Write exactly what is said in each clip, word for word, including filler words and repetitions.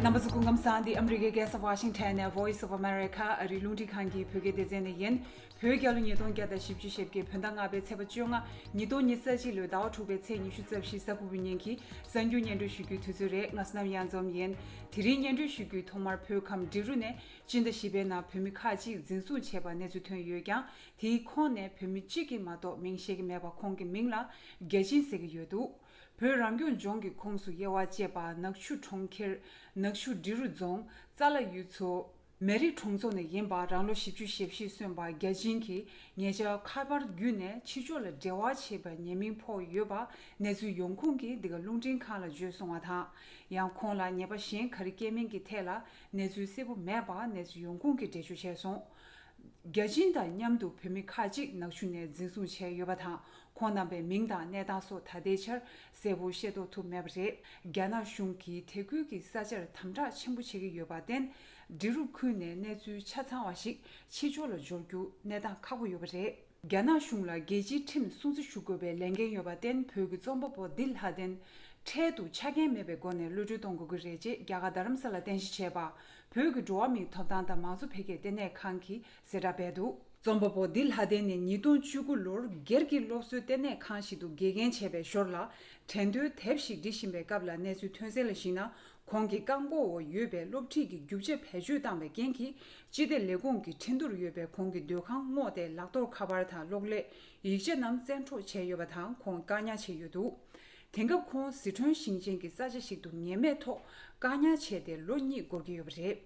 རྣམ་པ་ཚོ་སྐུ་ཁམས་བཟང་། འདི་ཨ་མི་རི་ཀའི་རྒྱལ་ས་ཝ་ཤིང་ཊོན་ནས་Voice of America ཨ་རིའི་རླུང་འཕྲིན་ཁང་གི་བོད་སྐད་སྡེ་ཚན་ནས་ཡིན། བོད་རྒྱལ་ལོ་ཉིས་སྟོང་བརྒྱ་དང་བཞི་བཅུ་ཞེ་བརྒྱད། བོད་ཟླ་ལྔ་པའི་ཚེས་པ་བཅོ་ལྔ། ཉིས་སྟོང་ཉི་ཤུ་རྩ་གཅིག་ལོའི་ཟླ་བ་དྲུག་པའི་ཚེས་ཉི་ཤུ་རྩ་བཞི་གཟའ་ཕུར་བུའི་ཉིན་གྱི་གསར་འགྱུར་སྙན་སྒྲོན་ཞུ་རྒྱུའི་དུས་ཚོད་རེད། ང་བསོད་ནམས་གཡང་འཛོམས་ཡིན། དེ་རིང་སྙན་སྒྲོན་ཞུ་རྒྱུའི་ཐོག་མར་བོད་ཁམས་འབྲི་རུ་ནས་སྤྱི་ཟླ་བཞི་པའི་ནང་བོད་མི་ཁག་ཅིག་འཛིན་བཟུང་བྱས་པ་གནས་ཚུལ་ཐོན་ཡོད་ཀྱང་། དེའི་ཁོངས་ནས་བོད་མི་གཅིག་གིས་མ་གཏོགས་མིང་ཤེས་ཀྱི་མེད་པ། ཁོང་གི་མིང་ལ་བརྒྱ་བྱིན་ཟེར་གྱི་ཡོད་འདུག་བོད་རང་སྐྱོང་ལྗོངས་ཀྱི་ཁོངས་སུ་དབྱེ་བ་བཅས་པ་ནག་ཆུ་གྲོང་ཁྱེར། ནག་ཆུ་འབྲི་རུ་རྫོང་། རྩ་ལ་ཡུལ་ཚོ། མེ་རི་གྲོང་ཚོ་ནས་ཡིན་པ། རང་ལོ་བཞི་བཅུ་ཞེ་བཞི་སོན་པ་བརྒྱ་བྱིན་གྱིས་ཉེ་ཆར་ཁ་པར་བརྒྱུད་ནས་ཕྱི་ཕྱོགས་ལ་འབྲེལ་བ་བྱས་པའི་ཉེས་མིང་ཕོག་ཡོད་པ་གནས་ཚུལ་ཡོང་ཁུངས་ཀྱིས་འདི་ག་རླུང་འཕྲིན་ཁང་ལ་བརྗོད་སོང་བ་དང་། ཡང་ཁོང་ལ་ཉེས་པ་གཞན་ག་རེ་བཀལ་མིན་གྱི་ཐད་ལ་གནས་ཚུལ་གསལ་པོ་མེད་པ་གནས་ཚུལ་ཡོང་ཁུངས་ཀྱིས་འགྲེལ་བརྗོད་བྱས་སོང་། བརྒྱ་བྱིན་དང་མཉམ་དུ་བོད་མི་ཁག་ཅིག་ནག་ཆུ་ནས་འཛིན་བཟུང་བྱས་ཡོད་པ་དང་། ཁོང་རྣམ་པའི་མིང་དང་གནས་སྟངས་སོགས་ད་ལྟའི་ཆར་གསལ་པོ་ཤེས་རྟོགས་ཐུབ་མེད་པ་རེད། རྒྱ་ནག་གཞུང་གིས་དེ་ཁུལ་གྱི་ས་ཆར་དམ་དྲག་ཆེན་པོ་བྱེད་ཀྱི་ཡོད་པར་བརྟེན། འབྲི་རུ་ཁུལ་ནས་གནས་ཚུལ་ཆ་ཚང་བ་ཞིག་ཕྱི་ཕྱོགས་ལ་འབྱོར་རྒྱུ་གནས་སྟངས་ཁག་པོ་ཡོད་པ་རེད། རྒྱ་ནག་གཞུང་ལ་རྒྱལ་སྤྱིའི་ཁྲིམས་སྲུང་བརྩི་ཞུ་དགོས་པའི་ལས་འགན་ཡོད་པར་བརྟེན། བོད་ཀྱི་རྩོམ་པ་པོ་དིལ་ལྷ་ལྡན་འཕྲལ་དུ་ཆ་རྐྱེན་མེད་པའི་སྒོ་ནས་གློད་གྲོལ་གཏོང་དགོས་ཀྱི་རེད་ཅེས་རྒྱ་གར་རྡ་རམ་ས་ལར་རྟེན་གཞི་བྱས་པ་བོད་ཀྱི་འགྲོ་བ་མིའི་ཐོབ་ཐང་དང་མང་གཙོ་འཕེལ་རྒྱས་ལྟེ་གནས་ཁང་གིས་གསལ་བསྒྲགས་སྤེལ་འདུག་རྩོམ་པ་པོ་དིལ་ལྷ་ལྡན་ནི་ཉིས་སྟོང་བཅུ་དགུ་ལོར་སྒེར་གྱི་སློབ་གསོའི་ལྟེ་གནས་ཁང་ཞིག་ཏུ་དགེ་རྒན་བྱས་པའི་ཞོར་ལ། དྲན་རྟེན་དེབ་ཞིག་འབྲི་བཞིན་པའི་སྐབས་ལ་གནས་ཚུལ་ཐོན་གསལ་ལ་གཞིགས་ན། ཁོང་གི་བཀག་འགོག་འོག་ཡོད་པའི་སློབ་ཁྲིད་ཀྱི་རྒྱུ་ཆ་བེད་སྤྱོད་བཏང་བའི་རྐྱེན་གྱིས། སྤྱི་བདེ་ལས་ཁུངས་ཀྱི་ཁྲིན་ཏུར་ཡོད་པའི་ཁོང་གི་སྡོད་ཁང་བསྔོགས་ཏེ། ལག་ཐོགས་ཁ་པར་དང་གློག་ཀླད། ཡིག་ཆ་རྣམས་བཙན་འཕྲོག་བྱས་ཡོད་པ་དང་། ཁོང་བཀག་ཉར་བྱས་ཡོད་འདུག་དེང་སྐབས་ཁོང་ཟི་ཁྲོན་ཞིང་ཆེན་གྱི་ས་ཆ་ཞིག་ཏུ་ཉེན་མེད་ཐོག་བཀག་ཉར་བྱས་ཏེ་ལོ་གཉིས་འགོར་གྱི་ཡོད་པ་རེད།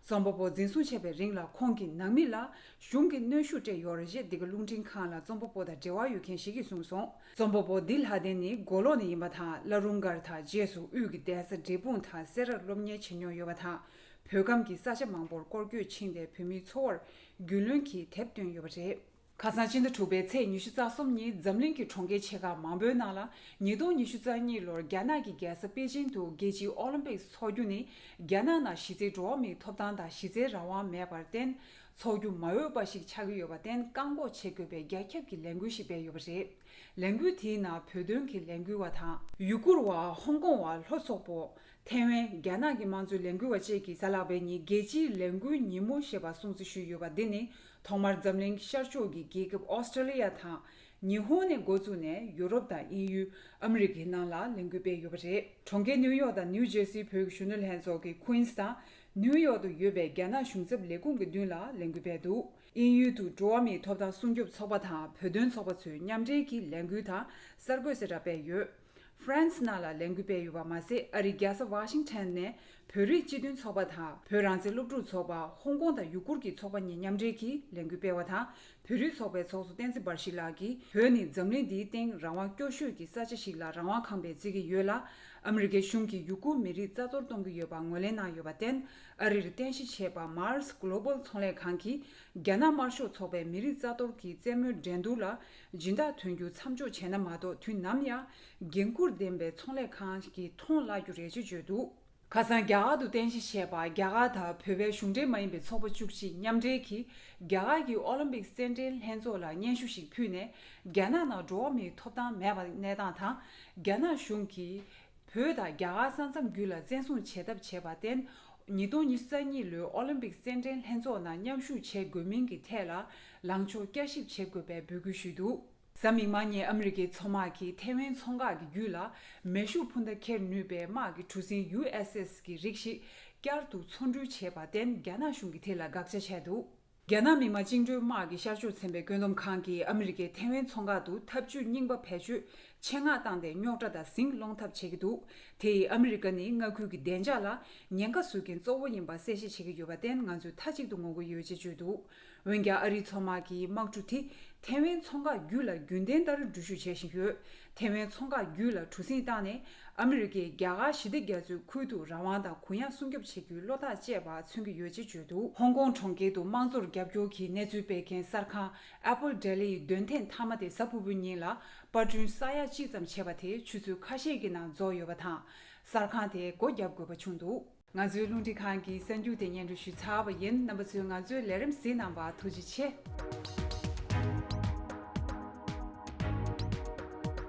རྩོམ་པ་པོ་འཛིན་བཟུང་བྱས་པའི་རིང་ལ་ཁོང་གི་ནང་མི་ལ་གཞུང་གིས་གནོན་ཤུགས་སྤྲད་ཡོད་རེད་ཅེས་འདི་ག་རླུང་འཕྲིན་ཁང་ལ་རྩོམ་པ་པོ་དང་འབྲེལ་བ་ཡོད་མཁན་ཞིག་གིས་གསུངས་སོང་། རྩོམ་པ་པོ་དིལ་ལྷ་ལྡན་ནི་མགོ་ལོག་ནས་ཡིན་པ་དང་། བླ་རུང་སྒར་དང་རྗེས་སུ་དབུས་ཀྱི་གདན་ས་འབྲས་སྤུངས་དང་སེ་རར་སློབ་གཉེར་བྱེད་མྱོང་ཡོད་པ་དང་། བོད་ཁམས་ཀྱི་ས་ཆ་མང་པོར་སྐོར་སྐྱོད་ཕྱིན་ཏེ་བོད་མིའི་འཚོ་བར་རྒྱུས་ལོན་གྱིས་དེབ་བཏོན་ཡོད་པ་རེད། ཁ་སང་སྤྱི་ཟླ་དྲུག་པའི་ཚེས་ཉི་ཤུ་རྩ་གསུམ་ཉིན་འཛམ་གླིང་གི་གྲོང་ཁྱེར་ཆེ་ཁག་མང་པོའི་ནང་ལ། ཉིས་སྟོང་ཉི་ཤུ་རྩ་གཉིས་ལོར་རྒྱ་ནག་གི་རྒྱལ་ས་པེ་ཅིང་དུ་རྒྱལ་སྤྱིའི་ཨོ་ལིམ་པིག་འཚོགས་རྒྱུ་ནི། རྒྱ་ནག་ནང་གཞི་རྩའི་འགྲོ་བ་མིའི་ཐོབ་ཐང་དང་གཞི་རྩའི་རང་དབང་མེད་པར་བརྟེན། འཚོགས་རྒྱུ་མ་འོས་པ་ཞིག་ཆགས་ཀྱི་ཡོད་པར་བརྟེན། བཀག་འགོག་བྱེད་དགོས་པའི་རྒྱ་ཁྱབ་ཀྱི་ལས་འགུལ་ཞིག་སྤེལ་ཡོད་པ་རེད། ལས་འགུལ་དེའི་ནང་བོད་དོན་གྱི་ལས་འགུལ་བ་དང་། ཡུ་གུར་བ། ཧོང་ཀོང་བ། ལྷོ་སོག་པོ། ཐའེ་ཝན། རྒྱ་ནག་གི་དམངས་གཙོའི་ལས་འགུལ་བ་བཅས་ཀྱིས་གཟའ་ལྷག་པའི་ཉིན་རྒྱལ་སྤྱིའི་ལས་འགུལ་ཉིན་མོ་ཞེས་པ་སྲུང་བརྩི་ཞུས་ཡོད་པ་འདི་ནི། ཐོག་མར་འཛམ་གླིང་ཤར་ཕྱོགས་ཀྱི་རྒྱལ་ཁབ་ཨོ་སི་ཀྲོ་ལི་ཡ་དང་། ཉི་ཧོང་ནས་འགོ་བཙུགས་ནས་ཡུ་རོབ་དང་དབྱིན་ཡུལ། ཨ་མི་རི་ཀའི་ནང་ལ་ལས་འགུལ་སྤེལ་ཡོད་པ་རེད། གྲོང་ཁྱེར་ནིའུ་ཡོག་དང་ནིའུ་ཇེར་སིའི་བོད་ཀྱི་གཞོན་ནུ་ལྷན་ཚོགས་ཀྱི་ཀུན་སི་དང་། ནིའུ་ཡོག་ཏུ་ཡོད་པའི་རྒྱ་ནག་གཞུང་ཚབ་ལས་ཁུངས་ཀྱི་མདུན་ལ་ལས་འགུལ་སྤེལ་འདུག་དབྱིན་ཡུལ་དུ་འགྲོ་བ་མིའི་ཐོབ་ཐང་སྲུང་སྐྱོབ་ཚོགས་པ་དང་བོད་དོན་ཚོགས་པ་ཚོས་མཉམ་འབྲེལ་གྱིས་ལས་འགུལ་དང་གསར་འགོད་གསལ་བསྒྲགས་སྤེལ་ཡོད། ཧྥ་རན་སི་ནང་ལ་ལས་འགུལ་སྤེལ་ཡོད་པ་མ་ཟད། ཨ་རིའི་རྒྱལ་ས་ཝ་ཤིང་ཊོན་ནས་བོད་རིགས་སྤྱི་མཐུན་ཚོགས་པ་དང་། བོད་རང་བཙན་སློབ་ཕྲུག་ཚོགས་པ། ཧོང་ཀོང་དང་ཡུ་གུར་གྱི་ཚོགས་པ་གཉིས་མཉམ་འབྲེལ་གྱིས་ལས་འགུལ་སྤེལ་བ་དང་། བོད་རིགས་ཚོགས་པའི་ཚོགས་གཙོ་བསྟན་འཛིན་དཔལ་སྐྱིད་ལགས་ཀྱིས། བོད་ནི་འཛམ་གླིང་འདིའི་སྟེང་རང་དབང་སྐྱོ་ཤོས་ཀྱི་ས་ཆ་ཞིག་ལ་རང་དབང་ཁང་པའི་བརྩི་གི་ཡོད་ལ། ཨ་མི་རི་ཀའི་གཞུང་གིས་ཡུ་གུར་མི་རིགས་རྩ་གཏོར་གཏོང་གི་ཡོད་པ་ངོས་ལེན་གནང་ཡོད་པར་བརྟེན། ཨ་རིར་རྟེན་གཞི་བྱས་པ་མཱར་སི་གྷོ་ལོ་བལ་ཚོང་ལས་ཁང་གིས། རྒྱ་ནག་དམར་ཤོག་ཚོགས་པའི་མི་རིགས་རྩ་གཏོར་གྱི་རྩེད་མོའི་འགྲན་བསྡུར་ལ་སྦྱིན་བདག་ཐོན་རྒྱུ་མཚམས་འཇོག་བྱས་ན་མ་གཏོགས། དུས་ནམ་ཡང་འགན་འཁུར་ལྡན་པའི་ཚོང་ལས་ཁང་གིས་མཐོང་བརླག་རྒྱུ་རེད་ཅེས་བརྗོད་འདུག་ཁ་སང་རྒྱ་གར་དུ་རྟེན་གཞི་བྱས་པ། རྒྱ་གར་དང་བོད་པའི་གཞུང་འབྲེལ་མ་ཡིན་པའི་ཚོགས་པ་བཅུ་གཅིག་མཉམ་འབྲེལ་གྱིས། རྒྱ་གར་གྱི་ཨོ་ལིམ་པིག་རྩེད་འགྲན་ལྷན་ཚོགས་ལ་སྙན་ཞུ་ཞིག་ཕུལ་ནས། རྒྱ་ནག་ནང་འགྲོ་བ་མིའི་ཐོབ་ཐང་མེད་པའི་གནས་སྟངས་དང་། རྒྱ་ནག་གཞུང་གིས་བོད་དང་རྒྱ་གར་ས་མཚམས་བརྒྱུད་ལ་བཙན་བཟུང་བྱེད་ཐབས་བྱས་པར་བརྟེན། ཉིས་སྟོང་ཉི་ཤུ་རྩ་གཉིས་ལོའི་ཨོ་ལིམ་པིག་རྩེད་འགྲན་ལྷན་ཚོགས་ནང་མཉམ་ཞུགས་བྱེད་དགོས་མིན་གྱི་ཐད་ལ་ལངས་ཕྱོགས་བསྐྱར་ཞིབ་བྱེད་དགོས་པའི་འབོད་སྐུལ་ཞུས་འདུག་གཟའ་མིག་དམར་ཉིན་ཨ་མི་རི་ཀའི་མཚོ་དམག་གིས་ཐའེ་ཝན་མཚོ་འགག་གི་རྒྱུད་ལ་མེ་ཤུགས་འཕུར་མདའ་འཁྱེར་ནུས་པའི་དམག་གི་གྲུ་གཟིངས་ཡུ་ཨེས་ཨེས་ཀྱི་རིགས་ཤིག་བསྐྱར་དུ་འཚོ་འགྲུལ་བྱས་པར་བརྟེན། རྒྱ་ནག་གཞུང་གིས་དེ་ལ་དགག་བྱ་བྱས་འདུག་རྒྱ་ནག་མི་དམངས་བཅིངས་འགྲོལ་དམག་གི་ཤར་ཕྱོགས་ཚན་པའི་བཀོད་འདོམས་ཁང་གིས་ཨ་མི་རི་ཀས་ཐའེ་ཝན་མཚོ་འགག་ཏུ་འཐབ་ཇུས་རྙིང་པ་བེད་སྤྱོད་ཆེད་མངགས་བཏང་སྟེ། རྙོག་དྲ་དང་ཟིང་སློང་ཐབས་བྱེད་ཀྱི་འདུག་དེ་ཡིས་ཨ་མི་རི་ཀ་ནི་མངའ་ཁུལ་གྱི་བདེ་འཇགས་ལ་ཉེན་ཁ་བཟོ་མཁན་གཙོ་བོ་ཡིན་པ་གསལ་བཤད་བྱེད་ཀྱི་ཡོད་པར་བརྟེན། ང་ཚོས་མཐའ་གཅིག་ཏུ་ངོ་རྒོལ་ཡོད་ཅེས་བརྗོད་འདུག་འོན་ཀྱང་། ཨ་རིའི་མཚོ་དམག་གིས་དམག་གྲུ་དེ་ཐའེ་ཝན་མཚོ་འགག་རྒྱུད་ལ་རྒྱུན་ལྡན་ལྟར་འགྲུལ་བཞུད་བྱེད་བཞིན་ཡོད། ཐའེ་ཝན་མཚོ་འགག་རྒྱུད་ལ་གྲུ་གཟིངས་བཏང་ནས། ཨ་མི་རི་ཀས་རྒྱ་གར་ཞི་བདེ་རྒྱ་མཚོའི་ཁུལ་དུ་རང་དབང་དང་གུ་ཡངས་སྲུང་སྐྱོབ་བྱེད་རྒྱུའི་བློ་ཐག་བཅད་པ་མཚོན་གྱི་ཡོད་ཅེས་བརྗོད་འདུག་ཧོང་ཀོང་གྲོང་ཁྱེར་དུ་དམངས་གཙོར་རྒྱབ་སྐྱོར་གྱི་གནས་ཚུལ་སྤེལ་མཁན་གསར་ཁང་Apple Daily ཡི་འདོན་ཐེངས་མཐའ་མ་དེ་གཟའ་ཕུར་བུའི་ཉིན་ལ་པར་སྐྲུན་ས་ཡ་གཅིག་ཙམ་བྱས་པ་དེ་ཆུ་ཚོད་ཁ་ཤས་ཀྱི་ནང་རྫོགས་ཡོད་པ་དང་། གསར་ཁང་དེས་སྒོ་བརྒྱབ་དགོས་པ་བྱུང་འདུག་ང་ཚོའི་རླུང་འཕྲིན་ཁང་གི་གསར་འགྱུར་དེ་སྙན་སྒྲོན་ཞུས་ཚར་བ་ཡིན། རྣམ་པ་ཚོས་ང་ཚོའི་ལས་རིམ་གཟིགས་གནང་བར་ཐུགས་རྗེ་ཆེ།